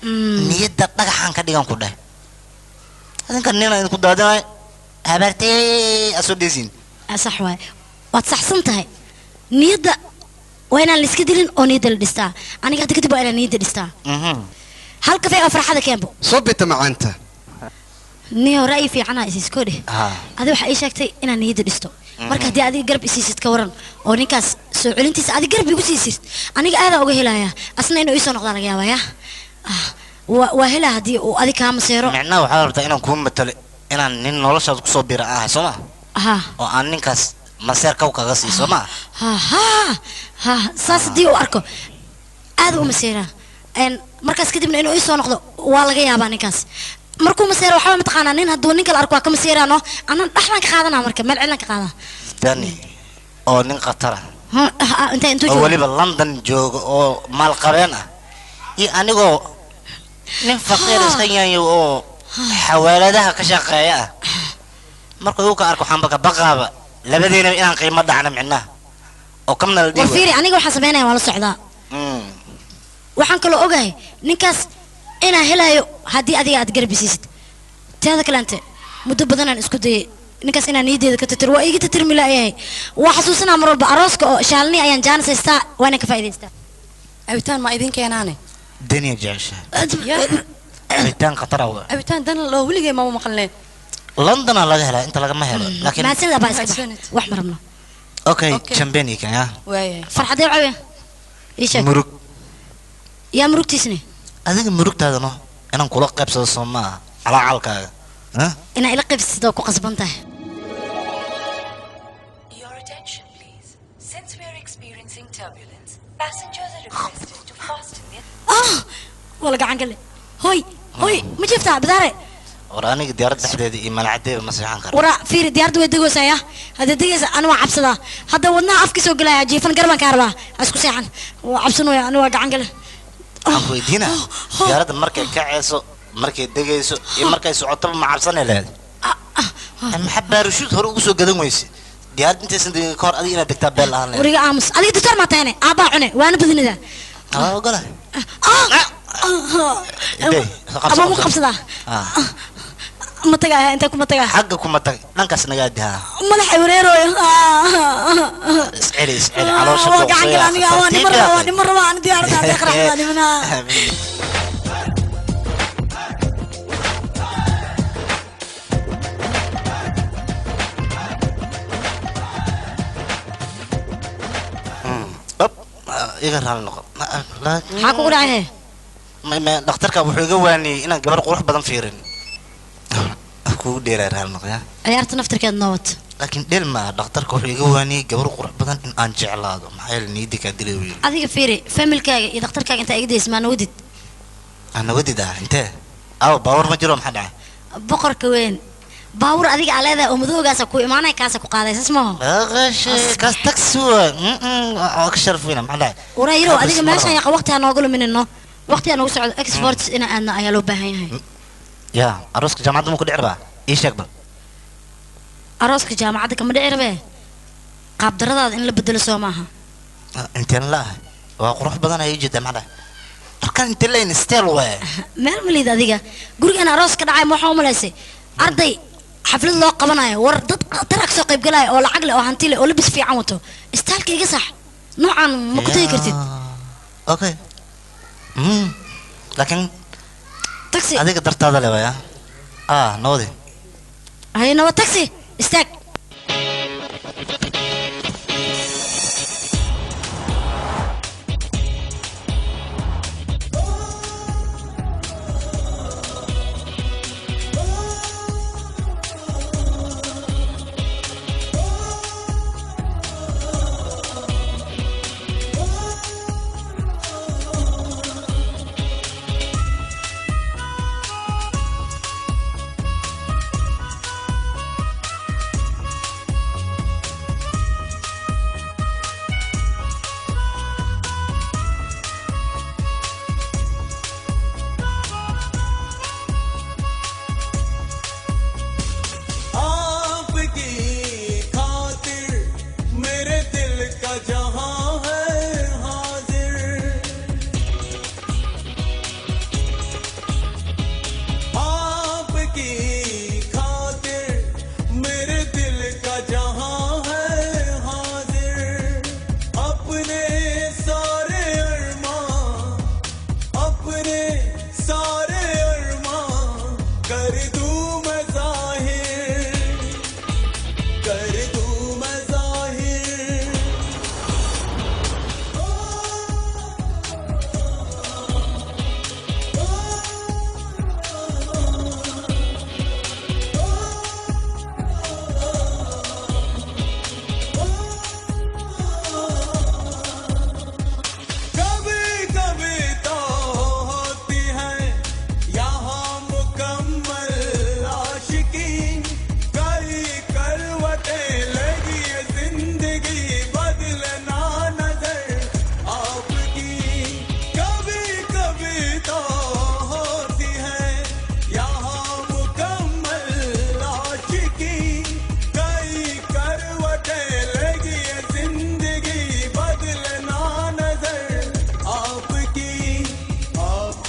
Niyadda dhagaxaan ka dhigan ku dheh. Adinka nina idinku daadinay habaartee asoo dheysiin. Sax waay, waad saxsan tahay. Niyadda waa inaan la iska dilin oo niyadda la dhistaa. Aniga hadda kadib waa inaan niyadda dhistaa. Hal kafee oo farxada keenbo. Soo bita macaanta. Niyo ra'yi fiicana isiisko dheh. Adi waxaa ii sheegtay inaan niyadda dhisto. Marka haddii adiga garab isiisid, ka waran oo ninkaas soo celintiisa adiga garab igu siisid, aniga aadaa uga helayaa, asna inuu iisoo noqdaa laga yaabaa. Ya waa helaa haddii uu adig kaa maseero. Micnaha waxaad rabtaa inaan kuu matalo inaan nin noloshaada kusoo biira ahay, soo ma? Ha. Oo aan ninkaas maseer kaw kaga sii, soo ma? Ha ha ha, saas haddii uu arko aada u maseeraa. Markaas kadibna inuu iisoo noqdo waa laga yaabaa. Ninkaas markuu maseero, waxaa mataqaanaa, nin hadduu nin kale arko waa ka maseeraano, anna dhexdaan ka qaadanaa, marka meel cidlaan ka qaadaa. Dani oo nin khatara inta intuu oo joogo weliba London jooga oo maalqabeen ah iyo anigoo nin faqiir iska yaanyo oo xawaaladaha ka shaqeeya ah, marka uu ka arko waxaanba ka baqaaba labadeynaba inaan qiimo dhacno, micnaha oo kamna la war dhiibo. Fiiri, aniga waxaan sameynaya waa la socdaa. Waxaan kaloo ogahay ninkaas inaan helayo haddii adiga aad garab isiisid. Teeda kalente, muddo badanaan isku dayay ninkaas inaan niyaddeeda ka tirtiro, waa iiga tirtirmi laayahay. Waa xasuusanaa mar walba arooska oo shaalni ayaan jaanis haystaa, waa inaan ka faa'iidaystaa. Cabitaan ma idin keenaane? Daniya jeceshahay. Ya. Cabitaan khatara wa. Cabitaan dan loo weligay mama maqalneen. Londona laga helaa, inta lagama helo, laakiin Mahadsanid abaa, iska bax. Mahadsanid. Wax ma rabno. Okay. Okay. Champagne kan ya. Waayahay. Farxadee cawe ii sheeg. Murug. Yaa murugtiisne? Adiga murugtaada no inaan kula qaybsado, soo maaha calaacalkaaga? Ha? Inaa ila qaybsatid oo ku qasban tahay. Your attention, please. Since we are experiencing turbulence, passengers are requested to fasten their Ah, waa la gacan gale. Hoy hoy, ma jiiftaa bidaare? War aniga diyaaradda dhexdeeda iyo malcadeeba ma seexan karo. Waraa fiiri, diyaaradda way degaysaa. Ya hadda degaysa, ani waa cabsadaa hadda, wadnaha afka soo gelaya. Jiifan garban kaa rabaa, ha isku seexan, waa cabsanooya ani, waa gacan gale. Waxaan ku weydiinaa, diyaaradda markay kacayso, markay degayso iyo markay socotaba ma cabsanay lehed? Maxaa baarashuud hore ugu soo gadan weyse diyaaradda intaysan degin ka hor? Adiga inaad degtaa beel ahaan lehed. Wariga aamus. Adiga doctor maa tahayne? Aabbaa cune waana badinida. Waa ogola. Intee? Qabso, Ama mu qabso. qabsadaa? Ah. Ma tagaya? Intee kuma tagaa? Xagga kuma tag, dhankaas naga aadi haa. Madaxa wareerooyo. Isceli, isceli, caloosha. Waa gacan gale aniga, waa nima rabaa, waa nima rabaa ani diyaaradda hadday qaraxdaa nimanaa. Op, iga raali noqo. Maxaa kugu dhacay he? Dhakhtarka wuxuu iga waaniyey inaan gabar qurux badan fiirin. Kugu dheeraa, raali noqo ya. Ciyaarta naftirkeed noo wata. Laakiin dhel maaha, dhakhtarka wuxuu iga waaniyey gabar qurux badan in aan jeclaado, maxaa yeele niyadda kaa dilay wiil. Adiga fiiri, familkaaga iyo dhakhtarkaaga intaa iga daysa maa nawadid? Ana wadid ah intee? Aw, baawar ma jiro, maxaa dhacay? Boqorka weyn, baawur adiga aa leedahay oo madowgaasa ku imaanaya, kaasa ku qaaday, saas maaho? Qashe kaas taxi waa waa ka sharaf weyna, maxaa dhacay? Waraa yarow, Habis adiga ma meeshan rabo. Yaqa waqti ha nooga luminino, waqti ha noogu socdo. Exports inaan aadno ayaa loo baahan yahay. Ya arooska jaamacadda ma ku dhici rabaa? Ii sheeg bal. Arooska jaamacadda kama dhici rabee, qaabdaradaada in la bedelo soo maaha? Inteen la ahay waa qurux badan ay jeedaa, maxaa dhacay? Dharkan intee layn style waay. Meel ma liid adiga, gurigan aroos ka dhacay ma waxaa u malaysay arday xaflad loo qabanayo? War dad khatar ah kasoo qayb galaya oo lacag leh oo hanti leh oo labis fiican wato. Istaalka iga sax, noocan ma ku tegi kartid. Okay, laakiin taxi. Adiga dartaada le waaya ah nawadi. Hay nawa, taxi istaag.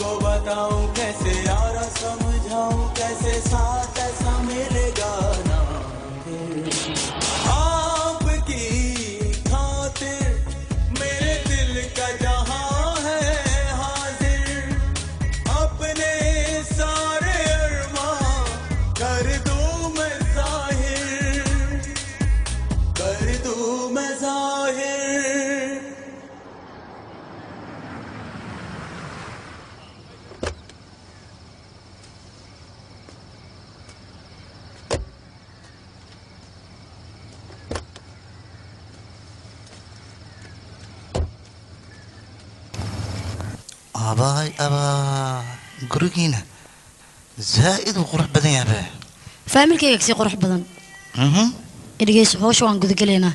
आपको बताऊं कैसे यारा, समझाऊं कैसे, साथ ऐसा मिलेगा ना फिर। आपकी खातिर मेरे दिल का जहां है हाजिर, अपने सारे अरमां कर दूं मैं जाहिर, कर दूं मैं जाहिर। Abaay abaa, gurigiina zaa'id uu qurux badan yahay be. Faamilkayga kasii qurux badan. Dhegeyso, hawsha waan gudagelaynaa.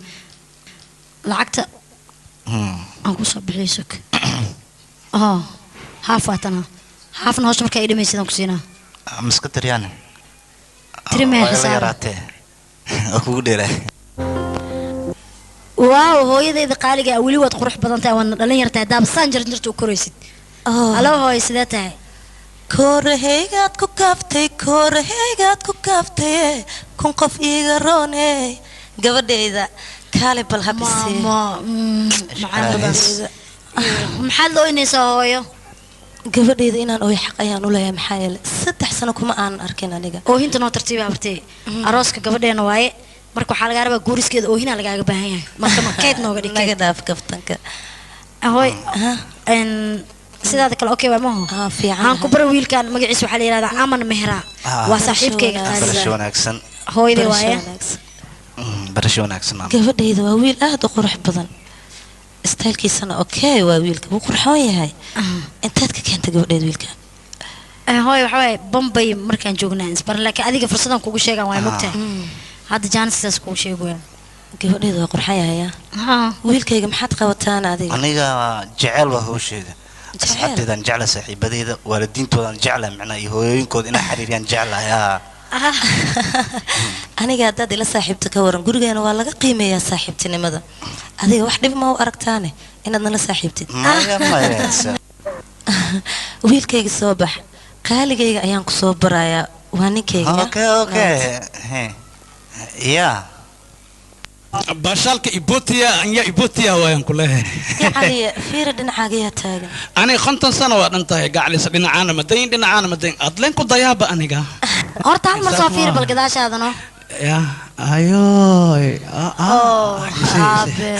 Lacagta aan kusoo bixiyo sug. Oh, haaf waa tana, haafna hawsha markaa ay dhamaysid aan ku siinaa. Miska tiryaane? Tiri maya. Waa ila Xisaab. Yaraatee waa kugu dheeraa. Waaw, hooyadayda qaaliga ah, weli waad qurux badan tahay, waadna dhalin yartahay. Daabsaan jarjarta u koraysid. Halo hooyo, sidee tahay? Koorahaygaad ku kaaftay, koorahaygaad ku kaaftay, kun qof iiga roone. Gabadhayda kaale bal habisee. Maama, macaan badan. Maxaad la oynaysaa, hooyo? Gabadhayda, inaan ooyo xaq ayaan u leeyahay, maxaa yeelay 3 sano kuma aanan arkin aniga. Oohinta noo tartiiba, habartay. Arooska gabadheena waaye, marka waxaa lagaa rabaa guuriskeeda oohinaa lagaaga baahan yahay. Marka ma keyd nooga dhig. Naga Keyd. Dhaaf kaftanka. Hooy, sidaada kale okay waa maho? Ah, fiican. Aan ku bara wiilkan, magaciisa waxaa la yidhahdaa Aman Mehra. Ah. Waa saaxiibkayga Barasho qaaliga. wanaagsan. Hooyaday Barasho waaye. wanaagsan. Barasho wanaagsan, maama. Gabadhayda, waa wiil aad u qurux badan, stylekiisana okay waa. Wiilka wuu qurxoon yahay. Intaad ka keentay, gabadhayda, wiilka? Hooy, waxa waaye Bombay markaan joognaa isbaran, laakiin adiga fursadan kugu sheegaan waay mogtahay. Hadda jaanis sidaas kugu sheegaya. Gabadhayda, waa qurxan yahay. Haa. Wiilkayga, maxaad qabataan adiga? Aniga jecel waa hawsheeda. Jecel? Asxaabteedaan jecla, saaxiibadeyda, waalidiintoodaan jecla, macnaa iyo hooyooyinkooda inaan xiriiriyaan jeclahay, haa. Aniga haddaad ila saaxiibta ka waran, gurigeena waa laga qiimeeyaa saaxiibtinimada. Adiga wax dhib ma u aragtaane inaad nala saaxiibtid? Maya, maya. Wiilkayga, soo bax. Qaaligayga ayaan ku soo barayaa, waa ninkayga. Okay, ya. Baashaalka ibotiya anya ibotiya waayaan ku leeyahay. Yacni fiira, dhinacaaga yaa taagan? Aniga 50 sano waa dhan tahay gaclisa, dhinacaana madayn, dhinacaana madayn, adleen ku dayaaba aniga. Horta hal mar soo fiiri bal gadaashaadano. Ya ayoy. Oh, aabe,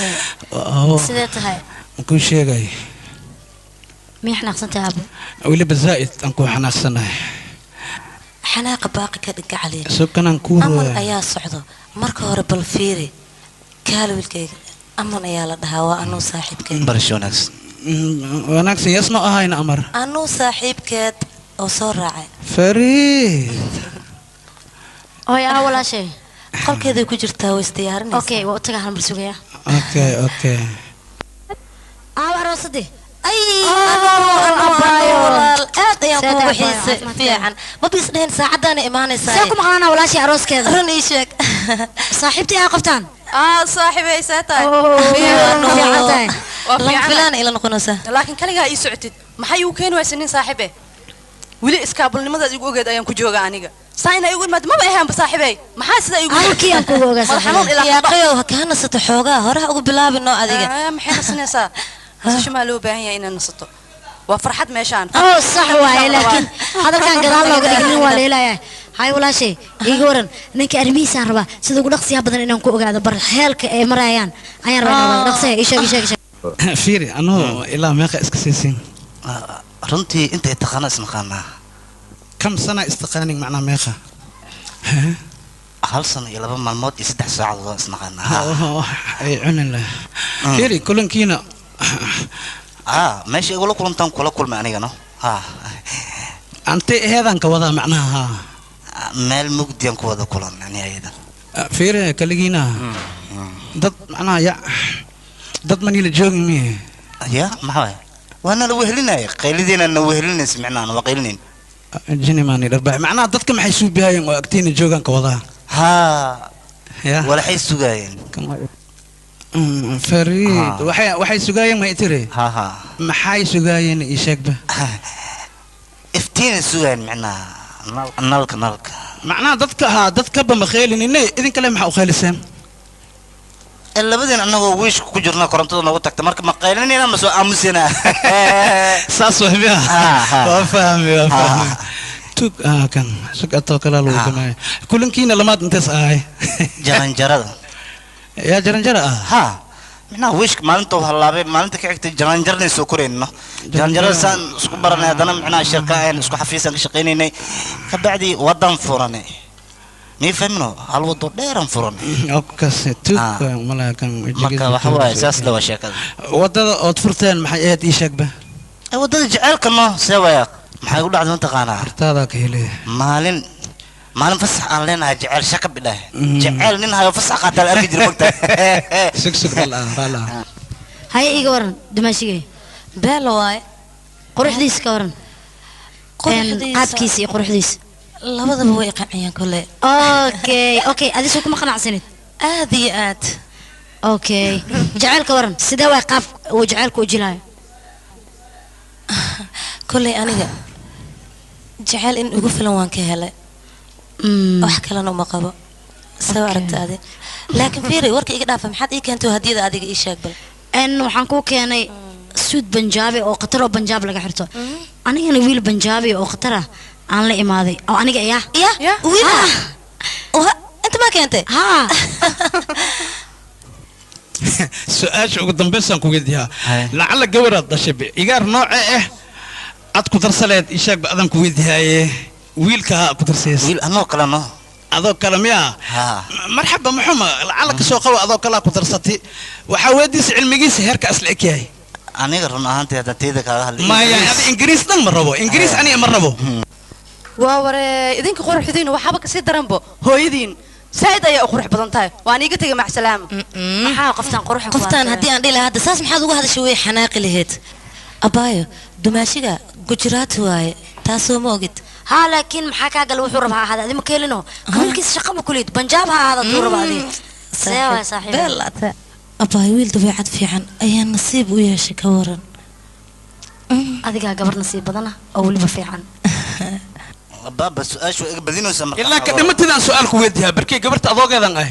sidee tahay? Makuu sheegay? Miya xanaaqsan tahay, aabe? Weliba zaa'id aan ku xanaaqsanahay. Xanaaqa baaqi ka dhig, gacaliya. Sukanaan kuu Aman rooya. ayaa socdo. Marka hore bal fiiri. Kaale wiilkayga, Aman ayaa la dhahaa, waa anuu saaxiibkeed. Barasho wanaagsan. Wanaagsan yasno ahayna Amar. Anuu saaxiibkeed oo soo raacay. Fariid. Hooy, aa walaashay? Qolkeeday ku jirtaa, way isdiyaarinaysaa. Okay, waa u tagaa, hal mar sugaya. Okay. Aawa aroosadii? Ay, Abaayo. walaal, aad ayaan Sidee kuugu tahay, xiisay. caafimaadka? Fiican, maba isdheheen saacadaana imaanaysaa. See ku maqlaanaa walaashay arooskeeda? Run ii sheeg. Saaxiibtii aa qabtaan. Ah, saaxiibay, see tahay? Fiican tahay. Waa Lama fiican. filaana ila noqonaysaa. Laakiin kaligaa ii socotid, maxay igu keeni waysa nin saaxiib eh? Weli iskaabulnimadaad igu ogeed ayaan ku joogaa aniga. Saa inaa igu imaado maba ahaanba, saaxiibey. Maxaa sidaa igu Halkii aan kugu ogaa, madax xanuun saaxiibey. ilaa Yaaqayow, ha kaa nasato xoogaa, horaha ugu bilaabino adiga. Ah, maxay nasanaysaa? Nasasho maa loo baahan yahay? Inaad nasato waa farxad meeshaan. Oh, sax waaye, laakiin hadalkan gadaal looga dhignin waa leelayaa. Hay walaashay, iiga waran ninka arrimihiisaan rabaa sida ugu dhaqsiyaha badan inaan ku ogaado. Bar heelka ay marayaan ayaan rabaa inaan ogaado. Dhaqsiya, ii sheeg, ii sheeg, ii sheeg. Fiiri, anuu ilaa meeqa iska siisiin? Runtii intay taqaana isnaqaanaa. Kam sana istaqaanin, macnaa meeqa? 1 sano iyo 2 maalmood iyo 3 saacadood waan isnaqaanaa. Ay cunin leh. Fiiri, kulankiina. Ah, meesha igula kulantaan kula kulmay anigano, ha. Antay eheedaan ka wadaa macnaha, haa. Meel mugdiyan ku wada kulan ani ayada. Fiiri, kaligiina dad macnaha ya dad maniila joogin miye? Ya, maxaa waay, waana la wehelinaya, qaylidiina na wehelinaysa, micnaha waa qaylinayn. Jini maani dharbaax, macnaha dadka maxay suubihayeen oo agtiina joogaan ka wadaa? Haa. Ya. Walaxay sugaayeen. Fariid, waxay sugaayeen ma itiri? Ha ha. Maxay sugaayeen, ii sheegba. Iftiin sugaan macnaha nalka nalka. Macnaha dadka haa dadkaba ma kheylinine idin kale maxaa u kheyliseen? Labadeen annagoo wiishka ku jirna korontada noogu tagta marka ma qaylinayna ma soo aamusina. Saas waa miya? Waa fahmay, waa fahmay. Tug kan sug atoo kale lagu gamaayo. Kulankiina lamaad intees ahay? Jaranjarada. Yaa jaranjara ah? Ha, macnaha wiishka maalinta uu hallaabay maalinta ka xigtay jaranjarnay soo korayno. Jaranjarada saan isku baranay haddana macnaha shirka ahayn isku xafiisaan ka shaqaynaynay kabacdi wadan furanay. Mii fahmino hal wado dheeran furanay. Okase tug malaa kan. Marka waxa waaye saas la waa sheekada. Wadada ood furteen maxay ahayd ii sheegba? Wadada jaceylka no see waaya maxay u dhacday mataqaanaa? Hortaada ka helay. Maalin maalin fasax aan leenahay jecel shaka bidhaah. Jecel nin hayo fasax qaataa la arki jiray mogtahay. Sug sug bal ah bal ah. Haye iga waran dumaashigay. Beelo waaye. Quruxdiisa ka waran. Qaabkiisa iyo quruxdiisa. Labadaba way qanciyaan kole. Okay okay adiga kuma qanacsanid? Aad iyo aad. Okay jaceylka waran sidee waay qaab uu jaceylku u jilaayo? Koley aniga jaceyl in ugu filan waan ka helay. Wax kalena uma qabo. Soo aragta adi. Laakiin fiiri warka iga dhaafa maxaad ii keentay hadiyada adiga ii sheeg bal. Waxaan kuu keenay suud Banjaabi oo khatar oo Banjaab laga xirto. Anigana wiil Banjaabi oo khatar ah aan la imaaday oo aniga yaa. Ya wiil ah. Inta ma keentay? Ha. Su-aasha ugu dambeysaan ku weydiiyaa. Lacala gabadhaad dhashay igaar nooce ah aad ku darsaleed ii sheegba adaan ku weydiihaaye wiilka ha ku darsays. Wiil anoo kale no. Adoo kale miyaa? Marxaba muxuma lacala ka soo qabo adoo kale ku darsatay. Waxaa weydiisa cilmigiisa heerka asla eg yahay. Aniga run ahaantii hadda teyda kaaga hadlay. Maya adi Ingiriis dhan ma rabo. Ingiriis aniga ma rabo. Waa waree idinka quruxdiina waxaaba kasii daranbo hooyadiin. Saaid ayaa u qurux badan tahay. Waan iiga tagay mac salaama. Maxaa qoftaan qurux ku qoftaan haddii aan dhihi lahaa hadda saas maxaad uga hadashay way xanaaqi lahayd. Abaayo dumaashiga Gujaraat waaye taasoo ma ogid. Ha laakiin maxaa kaa gal wuxuu rabaa ahaada adima keelino qabiilkiisa shaqaba kuleed Banjaab ha ahaada tuu rabaa adiga. See waay saaxiib. Beelata. Abaayo wiil dabeecad fiican ayaa nasiib u yeeshay ka waran. Adigaa gabar nasiib badan ah oo weliba fiican. Baaba su'aashu iga badinaysa marka. Ilaa ka dhimatidaan su'aal ku weydiiyaa barkii gabarta adoogeedan ah.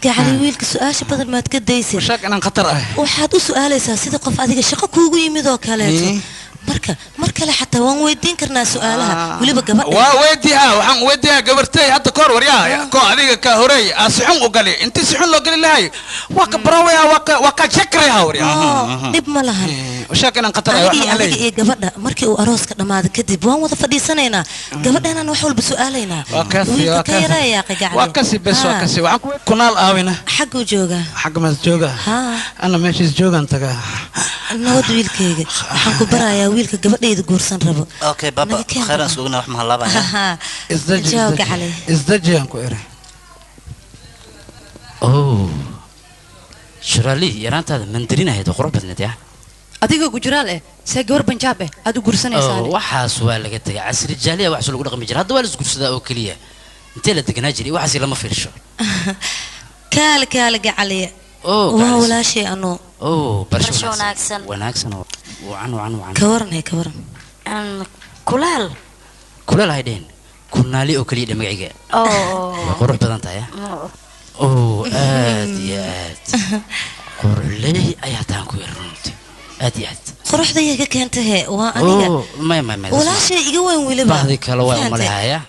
Gacali wiilka su'aasha badan maad ka daysid. Sheeg inaan khatar ah. Waxaad u su'aalaysaa sida qof adiga shaqo kuugu yimid oo kaleeto. Marka mar kale xataa waan weydiin karnaa su'aalaha weliba gabadha. Waa weydiiyaa waxaan weydiiyaa gabartay hadda koor waryaa ko adiga ka horeey aa si xun u gali intii si xun loo gali lahay waa ka barawaya waa ka jakraya waryaa. Dhib ma lahan. Sheeg inaan khatar ah waxaan leeyahay. Adiga iyo gabadha markii uu arooska dhamaado kadib waan wada fadhiisanaynaa. Gabadhanaan wax walba su'aalaynaa. Waa ka yareeyaa gacali. Waa kasi bes waa kasi waxaan ku kunaal aawina. Xaguu joogaa? Xagga maas joogaa. Ana meeshiis joogaan tagaa. Nabad wiilkayga waxaan ku barayaa wiilka gabadhayda guursan rabo. Okay baba khayr aan isuguna wax ma halaabaya. Isdaji isdaji aan ku iri. Oh Shirali yaraantaada mandarin ahayd oo qurux badneed yaa. Adiga Gujaraal eh see gabar Banjaab eh aad u guursanaysaa. Waxaas waa laga tagay casri jaaliya wax lagu dhaqmi jiray hadda waa la isguursadaa oo kaliya. Intee la deganaa jiray waxaas lama fiirsho. Kaal kaal gacaliya. Waa walaashay anoo. Barasho wanaagsan. Wanaagsan oo wacan wacan wacan. Ka waran hay ka waran. Kulaal. Kulaal hay dheen. Kunaali oo kaliya magaciga. Waa qurux badan tahay. Aad iyo aad. Quruxley ayaa taan ku yar runtii. Aad iyo aad. Quruxda iyaga keentay waa aniga. May may may. Walaashay iga weyn weliba. Bahdi kale waa u malahayaa.